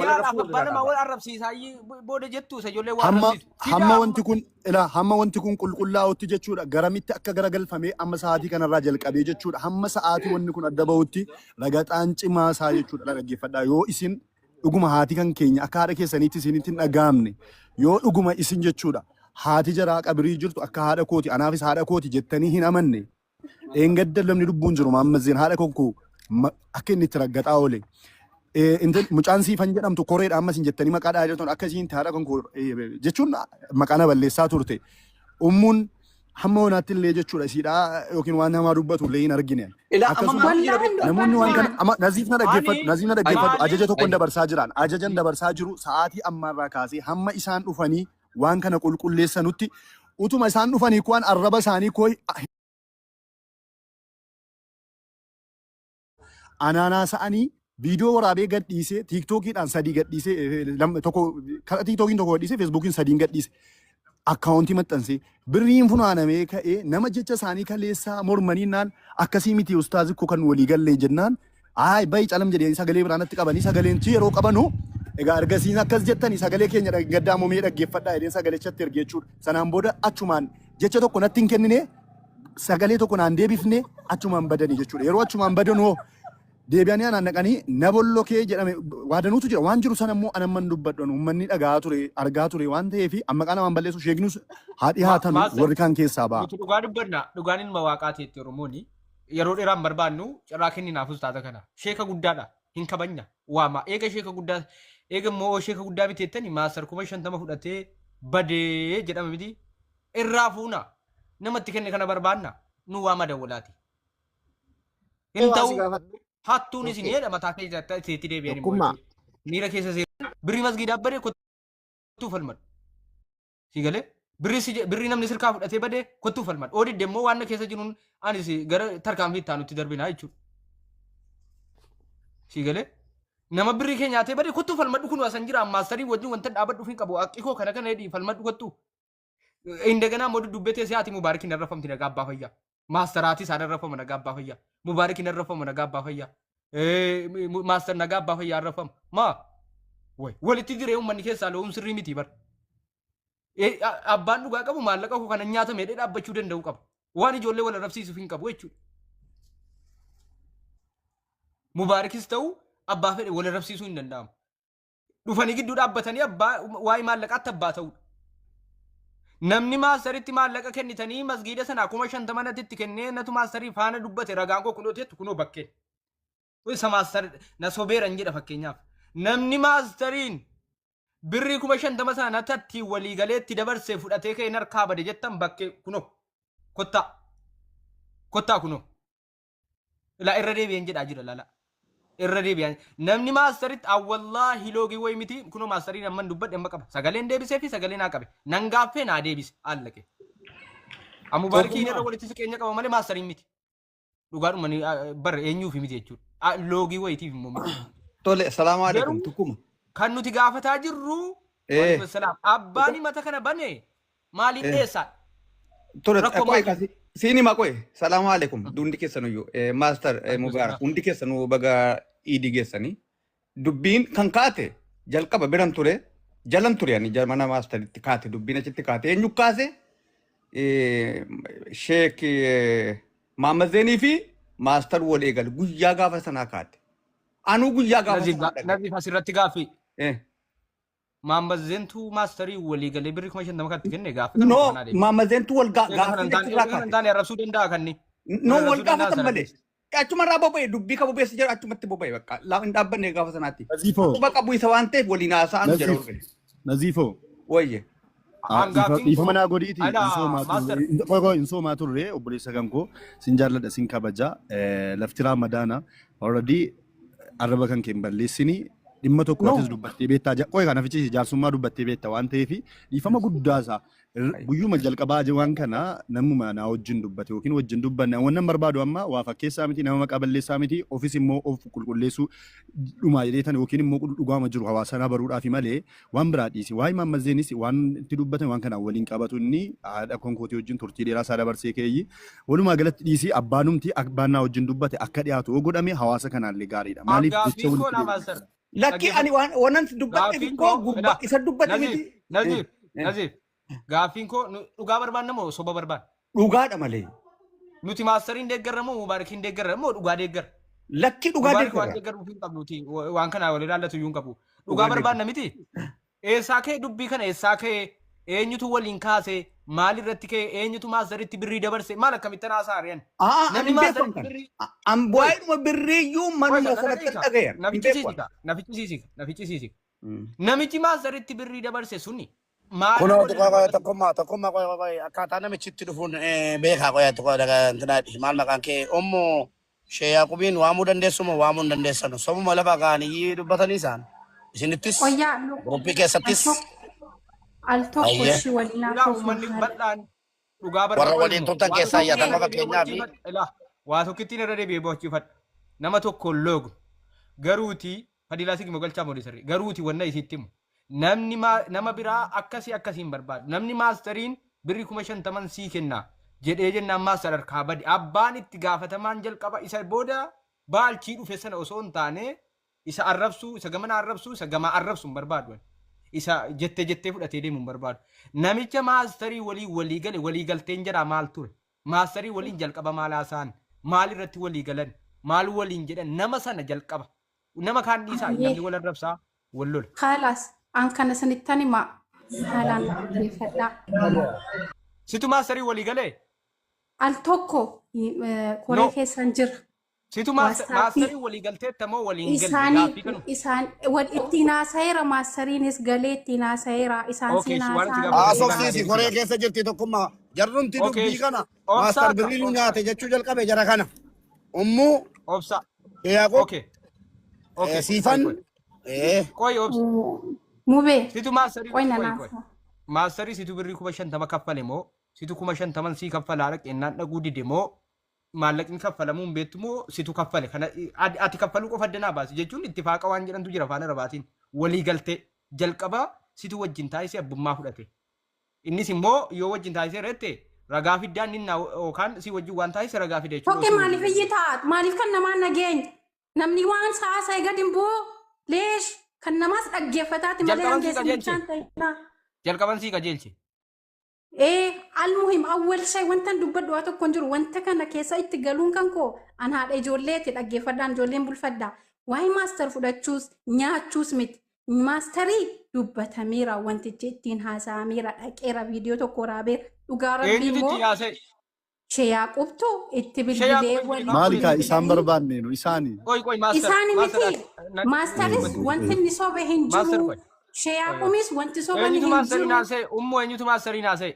Wal haadhaaf arrabsuu abbaa walirraa namaa dhaabaa. wal arrabsiisaa booda jettu isa ijoollee waa Hamma arrabsiisu. Fidaa hamma amma. wanti kun ilaa hamma wanti kun qulqullaa'utti jechuudha garamitti akka garagalfamee amma sa'aatii kanarraa jalqabee jechuudha hamma sa'aatii wanni kun adda bahutti ragaxaan cimaa isaa jechuudha la dhaggeeffadhaa yoo isin dhuguma haati kan keenya akka haadha keessaniitti isinitti hin dhaga'amne yoo dhuguma isin jechuudha haati jaraa qabirii jirtu akka haadha kooti anaafis haadha kooti jettanii hin amanne Dheengadda namni lubbuun jiru Maammazzeen Zeen haadha konkoo akka inni itti raggaxaa oole. Mucaan siifan jedhamtu koreedha ammas hin jettanii maqaa dhahaa jirtan akka isiin haadha konkoo jechuun maqaa na balleessaa turte. Ummuun hamma honaatti illee jechuudha isiidhaa yookiin waan hamaa dubbatu illee hin argine. Ilaa amma Akkasuma maaltu jira Wallaahi hin beektaa? namoonni waan dubbanne kana amma naziif na dhaggeeffadhu Ani naziif na dhaggeeffadhu maali ajaja tokkon Ayya. dabarsaa jiran ajajan dabarsaa jiru sa'aatii ammaarraa kaasee hamma isaan dhufanii waan kana qulqulleessanutti utuma isaan dhufanii kuwan arraba isaanii koo anaanaa sa'anii viidiyoo waraabee gadhiisee tiiktookiidhaan sadii gadhiisee tokko karaa tiiktookiin tokko gadhiisee feesbuukiin sadiin gadhiise akkaawuntii maxxansee birriin funaanamee ka'ee nama jecha isaanii kaleessaa mormanii naan akkasii miti ustaazi koo kan walii gallee jennaan Ayi bayi calam jedhanii sagalee biraa natti qabanii sagaleen yeroo qabanu egaa ergasiin akkas jettanii sagalee keenya gaddaa momee dhaggeeffadhaa jedheen sagalichatti erge jechuudha. Sanaan booda achumaan jecha tokko natti hin kennine sagalee tokko naan deebifne achumaan badanii jechuudha. Yeroo achumaan badan hoo deebi'anii anaan naqanii na bollokee jedhame waadanuutu jira. Waan jiru sana immoo anamman dubbadhu uummanni dhaga'aa ture argaa ture waan ta'eef amma qaama namaan balleessu sheeknus haa dhihaatanu Master warri kaan keessaa ba'a. nuti dhugaa dubbanna dhugaan ilma waaqaati jetti Oromooni. Yeroo dheeraan barbaannu carraa kenninaaf ustaaza kana. Sheeka guddaadha. Hin kabajna. Waama. Eega sheeka guddaa eega immoo sheeka guddaa miti jettani maastar 50,000 fudhatee badee jedhama miti. Irraa fuuna. Namatti kenne kana barbaanna. Nu waama dawwalaati. Hin Waa si ta'u gaafadhu. hattuun isin Okay. jedha mataa keessa itti deebi'an immoo Tokkummaa. jechuudha. Miira keessa seenu. Birrii masgiidaa badee kottuu falmadhu. Si galee? Birrii si birrii namni sirkaa fudhatee badee kottuu falmadhu. Oo didde immoo waan na keessa jiruun ani si gara tarkaanfii itti aanutti darbinaa jechuudha. Si galee? Nama birrii kee nyaatee badee kottuu falmadhu kun asan jira maastarii wajjin wanta dhaabadhuuf hin qabu. Haqqi koo kana kana jedhii falmadhu kottuu. Indaganaa immoo duddubbee teessee haati Mubaarik hin arrafamti nagaa abbaa fayyaa. Maastaraati isaan arrafama nagaa abbaa fayyaa. Mubaarik hin arrafama nagaa abbaa fayyaa. Maastar nagaa abbaa fayyaa arrafama. Maa? Way walitti diree uummanni keessaa lo'uun sirrii miti bar. Abbaan dhugaa qabu maallaqa koo kana nyaatame jedhee dhaabbachuu danda'u qaba. Waan ijoollee wal arrabsiisuuf hin qabu jechuudha. Mubaarikis ta'u abbaa fedhe wal arrabsiisuu hin danda'amu. Dhufanii gidduu dhaabbatanii abbaa waa'ee maallaqaatti abbaa ta'uudha. Namni maastaritti maallaqa kennitanii masgiida sanaa 50,000 natti itti kennee natu maastarii faana dubbate ragaan koo kunoo jettu kunoo bakkeen. Isa maastar na sobeeran jedha fakkeenyaaf. Namni maastariin birrii 50,000 sana natti ittiin walii galee itti dabarsee fudhatee ka'een harkaa bade jettan bakkee kunoo kottaa kottaa kunoo. Ilaa irra deebi'een jedhaa jira lala. Irra deebi'aan namni maastaritti awwallaahi loogii wayi miti kunoo maastariin amman dubbadhe amma qaba. Sagaleen deebisee fi sagalee naa qabe. Nan gaaffee naa deebise allaqe. Amubaarikiin irra walitti siqeenya qaba malee maastariin miti. Dhugaadhuma ni bar eenyuufi miti jechuudha. Loogii wayitiif immoo miti. Tole, salaamu alaikum. Garuu Tukkuma. kan nuti gaafataa jirru waalaikum salaam abbaan himata kana bane maaliif dhiyeessaa? Tole, Rakkoo qoy maali? kasi. Siin hima qoy. Salaamu alaikum. Hundi keessanuyyuu. Master Waalaikum Mubarak. salaam. Hundi keessanuu baga iidii geessanii. Dubbiin kan kaate jalqaba biran ture. Jalan ture ani mana maasteritti kaate dubbiin achitti kaate. Eenyu kaase? Sheek Maamazeenii fi maastar wal eegale guyyaa gaafa sanaa kaate. Anuu guyyaa gaafa Naziif sanaa dhagaye. Naziif asirratti gaaffii. Maamazeentu Maamazeentuu maastarii walii galee birrii 50,000 kan itti kenne gaaffii kana No, qofa naa deebisi. maamazeentu wal Eega kana gaaffii hin taane achirraa eega kana hin kaate. taane arrabsuu danda'a kanni. No, Wal wal arrabsuu danda'a gaafatan sana malee. keessa. Achumarraa boba'e dubbii ka bobeessa jedhu achumatti boba'e bakka. Laa hin dhaabbanne gaafa sanaatti. Naziifoo, Quba qabu isa waan ta'eef waliin haasa'an jira Naziif, warri. Naziifoo. Wayye. An gaaffiin Dhiifama koo naa godhiiti ana hin soomaa maaster turre qoy qoy hin soomaa turre obboleessa kan koo sin jaalladha sin kabaja lafti raamadaana already arraba kan kee hin balleessini dhimma tokko No. atis dubbattee beektaa qoy kana fichiisi jaarsummaa dubbattee beekta waan ta'eef dhiifama guddaa isaa Guyyuma jalqabaa waan kana namuma naa wajjin dubbate yookiin wajjin dubbanne wannan barbaadu amma waa fakkeessaa miti nama maqaa balleessaa miti ofis immoo of qulqulleessuu dhumaa jedheetan yookiin immoo dhugaama jiru hawaasa naa baruudhaafi malee waan biraa dhiisi. Waa'ee Maammazzeenis waan itti dubbatame waan kanaan waliin qabatu inni haadha konkootii wajjin turtii dheeraa isaa dabarsee keeyyi. Walumaa galatti dhiisi abbaanumti abbaan naa wajjin dubbate akka dhiyaatu yoo godhame hawaasa kanaallee gaariidha. Maaliif jecha Gaaffiin koo walitti laa deebi'u. maastar. Lakki ani Dhaggeeffadhu. waan waanan dubbadhe Gaaffiin koo koo gubbaa ilaa isa dubbate Naziif miti. Naziif Naziif gaaffiin koo dhugaa barbaanna moo soba barbaanna? Dhugaadha malee. Nuti maastariin deeggarra moo Mubaarakiin deeggarra moo dhugaa deeggarra? Lakki dhugaa Mubaarak waan deeggarra. deeggaruuf hin qabnu nuti waan kana wal ilaallatu iyyuu hin qabu. Dhugaa Dhugaa deeggarra. barbaanna miti. Eessaa ka'e dubbii kana, eessaa ka'e, eenyutu waliin kaase, maal irratti ka'e, eenyutu maastaritti birrii dabarse, maal akkamittan haasaa ari'an? Aa, ani Namni hin beeku maastaritti kan. birrii An Qoy waa'eedhuma birriiyyuu qoy manuma kana sanatti dhageessa. dhagayan. Hin Nafichi beeku. siisika nafichi siisika nafichi siisika. Namichi maastaritti birrii dabarse suni maal Kunoo waliin godhate? Tokkummaa tokkummaa qoy qoy akkaataa namichi itti dhufuun beekaa qoy tokko intinaadhi maal maqaan kee ummu shee Yaaqubiin waamuu dandeessu moo waamuu hin dandeessanu sobuma lafa kaa'anii dubbatanii isaan isinittis Qoyyaa gruppii al keessattis tokko al tokko ayyee ishii waliin Ilaa haasofna uummanni haala. bal'aan dhugaa warra barbaadu waliin immoo turtan waa keessaa tokkittiin iyyatan irra amma deebi'ee fakkeenyaaf hubachiifadha. Ilaa waa tokkittiin irra deebi'ee hubachiifadha. Nama tokko loogu garuuti fadilaa sigma galchaa moodii saree garuuti wanna isitti himu. Namni nama biraa akkasii akkasii hin barbaadu. Namni maastariin birri 50,000 sii kenna jedhee jennaan maastar harkaa bade. Abbaan itti gaafatamaan jalqaba isa booda baalchii dhufe sana osoo hin taane isa arrabsuu, isa gamana arrabsuu, isa gamaa arrabsu hin barbaadu. Isa jettee jettee fudhatee deemu hin barbaadu. Namicha maastarii walii walii gale walii galteen jedhaa maal ture? Maastarii waliin jalqaba maal haasa'an? Maal irratti walii galan? Maal waliin jedhan? Nama sana jalqaba. Nama kaan dhiisaa Ayyee namni wal arrabsaa wal lola. Khaalaas an kana sanittan hima haalaan na dhaggeeffadhaa. Situ maastarii walii galee? Al tokko koree No. keessan jira. Situ Waasaapii maastarii walii galteetta moo waliin galle? isaanii Gaaffii kanuma. isaan wal ittiin haasa'eera maastariinis galee ittiin haasa'eera isaan Okay, siin waan itti haasa'an. gaafatu kanaa haasofsiisi deebisi koree gaaffi. keessa jirti tokkummaa jarrumti Okay, dubbii kana obsaa maastar ka birrii nu obsaa nyaate jechuu jalqabe jara kana ummuu obsaa. Yaaqub Okay, okay, qoy siifan qoy. Qoy obsa. Mubee Situ maastarii qoy qoy qoy. nanaasa. Maastarii situ birrii 50,000 kaffale moo situ 50,000 sii kaffalaa dhaqeennaan dhaguu dide moo maallaqni kaffalamuu hin beektu moo situ kaffale kana ati kaffaluu qofa addanaa baasi jechuun ittifaaqa waan jedhantu jira afaan arabaatiin walii galtee jalqaba situ wajjin taasisee abbummaa fudhate. Innis immoo yoo wajjin taasisee irratti ragaa fiddaan inni yookaan si wajjin waan taasise ragaa fide jechuudha. Tokke maaliif iyyitaa? Maaliif kan namaa nageenya? Namni waan haasa'e gadi hin bu'u. Leesh kan namaas dhaggeeffataati malee Jalqaban sii hangeessa qajeelche. bichaan ta'inaa. Jalqaban sii qajeelche. Ee almuhim awwal shay wanta dubbadhu waa tokko hin jiru wanta kana keessa itti galuun kan koo an haadha ijoolleeti dhaggeeffadhaan ijoolleen bulfadha. Waa'ee maastar fudhachuus nyaachuus miti. Maastarii dubbatameera wantichi ittiin haasa'ameera dhaqeera viidiyoo tokko waraabeera dhugaa rabbii Eenyutu immoo itti haasa'e? Shee Yaaqubtu itti Shee bilbilee Yaaqub waliin Maali kaa isaan bilbilanii barbaanne nu isaani. Qoy qoy maastar Isaani maastar miti. Maastaris wanti inni sobe hin Maastar jiru. qoy. Shee Yaaqumis wanti soban Eenyutu hin maastarii jiru. naasa'e? Ummoo eenyutu maastarii naasa'e?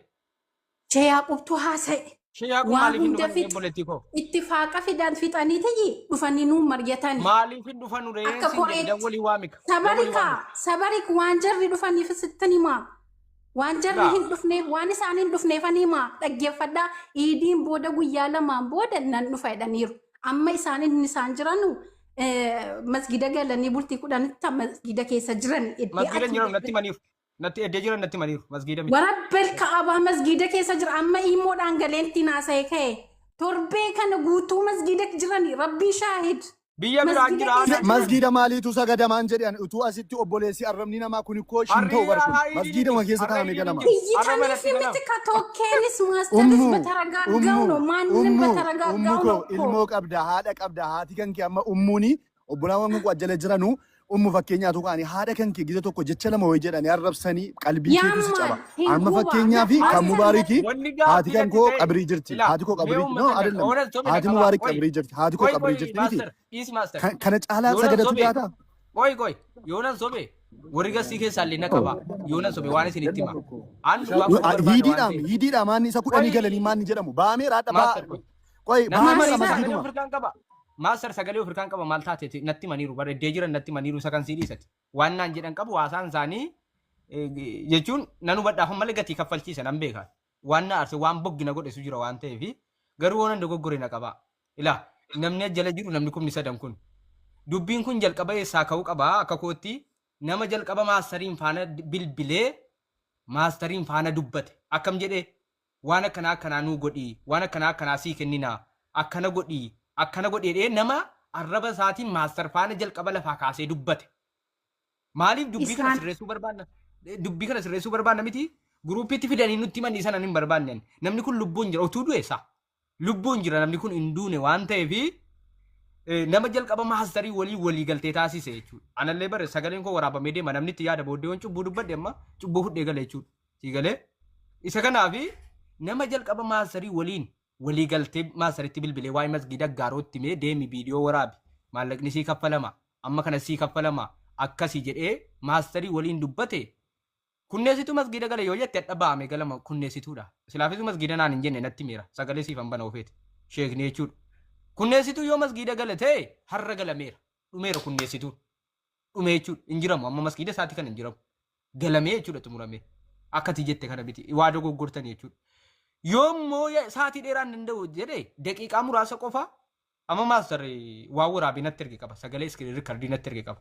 Shee Yaaqubtu haasa'e. Shee Yaaqub Waan maaliif hin hunda dhufan fixe. obboleettii koo? Ittifaaqa fidan fixanii tiyyi dhufanii nuu marjatani. Maaliif hin dhufan Akka reensi hin jedhe koreetti. dawwalii waamika. Dawwalii Sabarika waamika. sabarik waan jarri dhufaniif sittan himaa. Waan jarri Laa. hin dhufneef waan isaan hin dhufneefan himaa dhaggeeffadhaa iidiin booda guyyaa lamaan booda nan dhufa jedhaniiru. Amma isaan inni isaan jiranu masgida galanii bultii 10tti masgida keessa jiran iddee Masgiida ati hin jiran natti maniiru. Natti eddee jiran natti maniiru. Masgiida miti. Warabbel ka'abaa masgida keessa jira amma imoodhaan galeetti naasa'e ka'e torbee kana guutuu masgida jirani rabbii shaahid Biyya biraan masgida jira keessa naan jiran. Masgiida maaliitu sagadamaan jedhan utuu asitti obboleessi arrabni namaa kun ikkoo shin ta'u bar kun Har'a masgiiduma iidii keessa miti. Har'a taa'ame iidii ganama. miti. Har'a Iyyitaniif manatti miti ganama. ka tokkeenis maastaris Ummu bataragaaggaa'u ummu no maannin ummu ummu bataragaaggaa'u koo no ko. ilmoo qabda haadha qabda haati kan kee amma ummuuni obbolaawwan kun ajjala jiranu ummu fakkeenyaatu kaani haadha kan kee gisa tokko jecha lama wayii jedhanii arrabsanii qalbii keetu si Yaammaan caba. hin Amma guba fakkeenyaa fi kan maastar mubaariki Wanni haati gaaffii kan natti koo ta'e qabrii jirti ilaa haati koo mee qabrii no uummata kana adallam oonas sobe na haati qabaa. mubaarik Qoy qabrii jirti haati koo qoy qabrii qoy jirti miti. maastar dhiisi maastar. Kana caalaa Yoonan sagadatu sobe dhiyaata. qoy qoy yoonan sobe warri gassii keessaa illee na qaba. Yoonan sobe waan isin itti hima. Aan dhugaa qofa barbaada waan Hiidiidhaam ta'eef. hiidiidhaam maanni isa kudhanii Qoy galanii maanni jedhamu baamee raadha baa maastar qoy. qoy Natti baamee maniiru ra Maastar sagalee masgiiduma. ofirkaan qaba. Maastar sagalee ofirkaan qaba maal taate natti maniiru bara iddee jiran natti maniiru isa kan sii dhiisati. Waan naan jedhan qabu haasaan isaanii jechuun nan hubadhaaf malee gatii kaffalchiisa nan beeka. Waan na aarse waan boggina godhesu jira waan ta'eef garuu waan dogoggore na qaba. Ilaa namni jala jiru namni kumni sadan kun. Dubbiin kun jalqaba eessaa ka'uu qaba akka kootti nama jalqaba maastariin faana bilbilee maastariin faana dubbate akkam jedhee waan akkanaa akkanaa nuu godhii waan akkanaa akkanaa sii kenninaa akkana godhii akkana godhee nama arraba isaatiin maastar faana jalqaba lafaa kaasee dubbate. Maaliif dubbii kana Isaan sirreessuu barbaanna? Dubbii kana sirreessuu barbaanna miti. Guruupiitti fidanii nutti himanii sana hin barbaanne. Namni kun lubbuun jira. Otuu du'e isaa. Lubbuun jira, namni kun hin duune waan ta'eef nama jalqaba maastarii walii walii galtee taasise jechuudha. Anallee bare sagaleen koo waraabamee deema, namni itti yaada booddee yoon cubbuu dubbadhe amma cubbuu fudhee gala jechuudha. Sii galee? Isa kanaafi nama jalqaba maastarii waliin walii galtee maastaritti bilbilee waa'ee masgiida Aggaarootti himee, deemi viidiyoo waraabi, maallaqni sii kaffalama, amma kana sii kaffalama akkasii jedhee maastarii waliin dubbate. Kunneessituu masgiida gale yoo jette hadha ba'ame galama kunneessituudha. Silaafisu masgiida naan hin jenne, natti miira. Sagalee siifan bana ofeeti. Sheekni jechuudha. Kunneessituu yoo masgiida gale ta'e har'a galameera. Dhumeera kunneessituun. Dhume jechuudha. Hin jiramu, amma masgiida isaatti kan hin jiramu. Galamee jechuudha, xumuramee. Akkati jette kana miti. Waa dogoggortanii jechuudha. Yoo immoo sa'aatii dheeraa hin danda'u jedhe, daqiiqaa muraasa qofa amma maastarri waa waraabee natti erge qaba. Sagalee screen recordii natti erge qaba.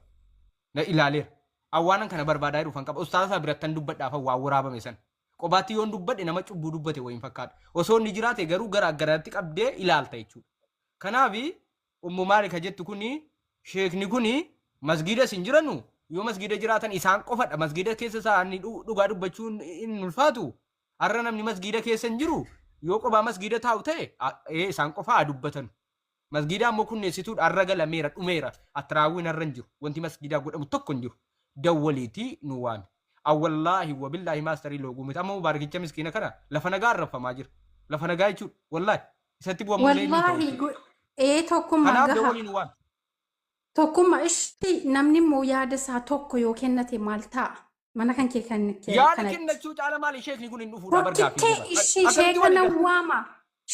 Na ilaaleera. Awwaanan kana barbaadaa jiru fan qaba. Ustaaza isaa birattan dubbadhaaf waan waraabame sana. Qobaatti yoon dubbadhe nama cubbuu dubbate wayiin fakkaata. Osoo inni jiraate garuu garaa garaatti qabdee ilaalta jechuudha. Kanaaf ummu maali ka jettu kuni, sheekni kuni masgiida isin jiranu, yoo masgiida jiraatan isaan qofadha. Masgiida keessa isaanii dhugaa dubbachuun hin ulfaatu. Har'a namni masgiida keessa hin jiru, yoo qobaa masgiida taa'u ta'e isaan qofaa haa dubbatan. Masgiidaa immoo kunneessituudha, har'a galameera, dhumeera, atiraawwiin har'a hin jiru, wanti masgiidaa godhamu tokko hin jiru. Dawwaliitii nu waame. Awwallaahi wabillaahi maastarii looguu miti. Amma mubaarakicha miskiina kana lafa nagaa arrabfamaa jira. Lafa nagaa jechuudha. Wallaahi isatti bu'amullee ni ta'u Wallaahi jechuudha. ee, tokkummaa Kanaaf gaha. dawwalii nu waame. Tokkummaa ishii, namni immoo yaada isaa tokko yoo kennate maal ta'a? Mana kan kee kan kee Yaada kanatti. kennachuu caala maali, sheekni kun hin dhufuudha bargaaffii Tokkittee jira. ishii Akkamitti sheeka walii nan gala? waama.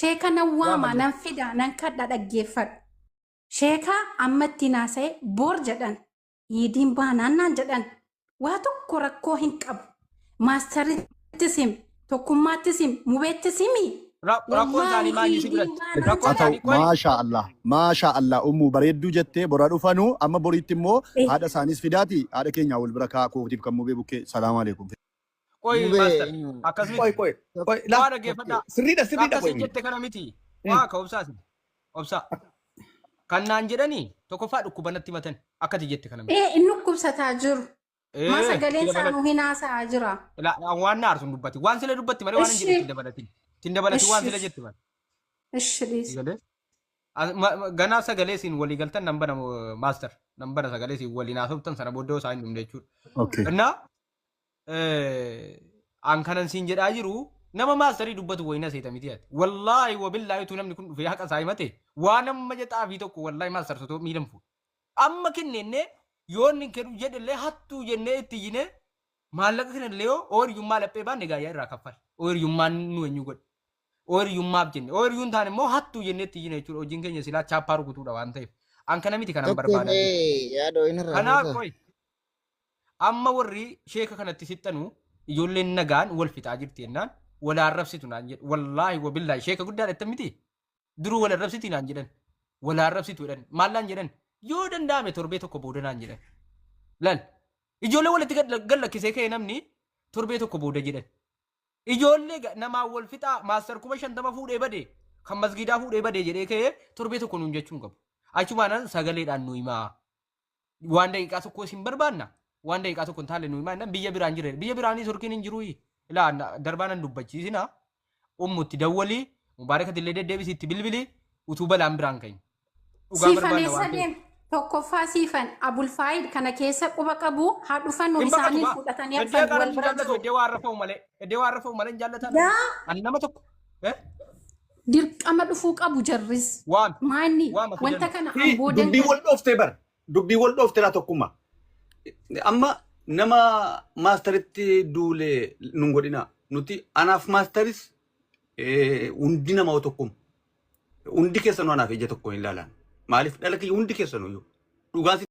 Sheeka nan waama, Waama. nan fida, nan kadha, dhaggeeffadhu. Sheeka ammatti naasa'e bor jedhan. Yiidiin baanaan naan jedhan. Waa tokko rakkoo hin qabu. Maastarittis him, tokkummaattis him, mubeettis himi. Rakkoon isaanii Wallaahi maali si yiidiin biratti? baanaan Rakkoon Haa ta'u isaanii qoyi. Maasha Allah, maasha Allah, ummu bareedduu jettee bora dhufanu, amma boriitti immoo haadha isaaniis fidaati haadha keenya wal bira kaa kootiif kan mubee bukkee. Salaamu alaikum. Qoyi Mubee maastar eenyu? akkas Qoy miti. qoy qoy laa Waa dhaggeeffadhaa. Sirriidha, sirriidha, qoy. Akkasii jette kana miti. Waa ka obsaati. Obsaa. Kan naan jedhanii tokkoffaa dhukkuba natti himatan, akkati jette kana miti. Ee, inni dhukkubsataa jiru. Maa sagaleen Sila isaanuu hin haasa'aa jira. Waan na aarsu hin dubbati. Waan sila dubbatti malee waan hin jedhe Ishi. ittiin dabalatin. Ittiin dabalatin waan Ishi. sila jette malee. Ishi, dhiisi. Sagalee. Ganaa sagalee siin walii galtan nan bana, master. Nan bana sagalee siin waliin haasoftan sana booddee isaa hin dhumne jechuudha. Okay. Innaa an kanan siin jedhaa jiru, nama maastarii dubbatu wayina seeta miti ati. Wallaahi wabillaahi utuu namni kun dhufee haqa isaa himate waan amma xaafii tokko wallaahi maastar sotoo miilan fuudha. Amma kennennee yoo inni kennu jedhellee hattuu jennee itti iyyinee maallaqa kanallee yoo ooyiryummaa laphee baanne gaayyaa irraa kaffal. Ooyiryummaan nu eenyu godhe. Ooyiryummaaf jenne. Ooyiryuun taane immoo hattuu jennee itti iyyine jechuudha. Hojiin keenya silaa chaappaa rukutuudha waan ta'eef. An kana miti kanan Tokko barbaadaa jiru. mee yaadoo inni irraa Kanaaf fuuta. qoy amma warri sheeka kanatti sixxanu ijoolleen nagaan wal fixaa jirti jennaan wal arrabsitu naan jedhu. Wallaahi wabillaahi sheeka guddaa dha miti. Duruu wal arrabsiti naan jedhan. Wal arrabsitu jedhan. Maal naan jedhan? Yoo danda'ame torbee tokko booda naan jedhan. Lal ijoollee walitti gad lakkisee ka'e namni torbee tokko booda jedhan. Ijoollee namaan wal fixaa, maastar 50,000 fuudhee bade, kan masgiidaa fuudhee bade jedhee ka'ee torbee tokko nuun jechuun qabu. Achumaanan sagaleedhaan nu himaa. Waan daqiiqaa tokko isin barbaanna. Waan daqiiqaa tokko hin taane nu himaa jennaan biyya biraan jirre. Biyya biraanii turkiin hin jiruu. Ilaa darbaa nan dubbachiisina. Ummutti dawwalii mubaarakati illee deddeebisi itti bilbili utuu balaan biraan ka'in. Dhugaa Siifan barbaanna eessa waan ta'eef. deem? Tokkoffaa siifan Abulfaayid kana keessa quba qabu haa dhufanu. Hin baqatu Isaaniin gaa. fudhatanii Eddee hafan qaran wal hin bira jaallatu jiru. eddee waan rafa'u malee. Eddee waan rafa'u malee hin jaallatan. Yaa Ani nama tokko. Eh? dirqama dhufuu qabu jarris. Waami. Maanni Waama wanta fidannu. kana Fi an boodan dubbii wal dhooftee bar. Dubbii wal dhooftee laa tokkummaa. Amma nama maastaritti duulee nun godhina. Nuti anaaf maastaris hundi nama tokkuma. Hundi keessanuu anaaf ija tokko hin ilaalan. Maaliif dhala kiyya hundi keessanuu iyyuu. Dhugaan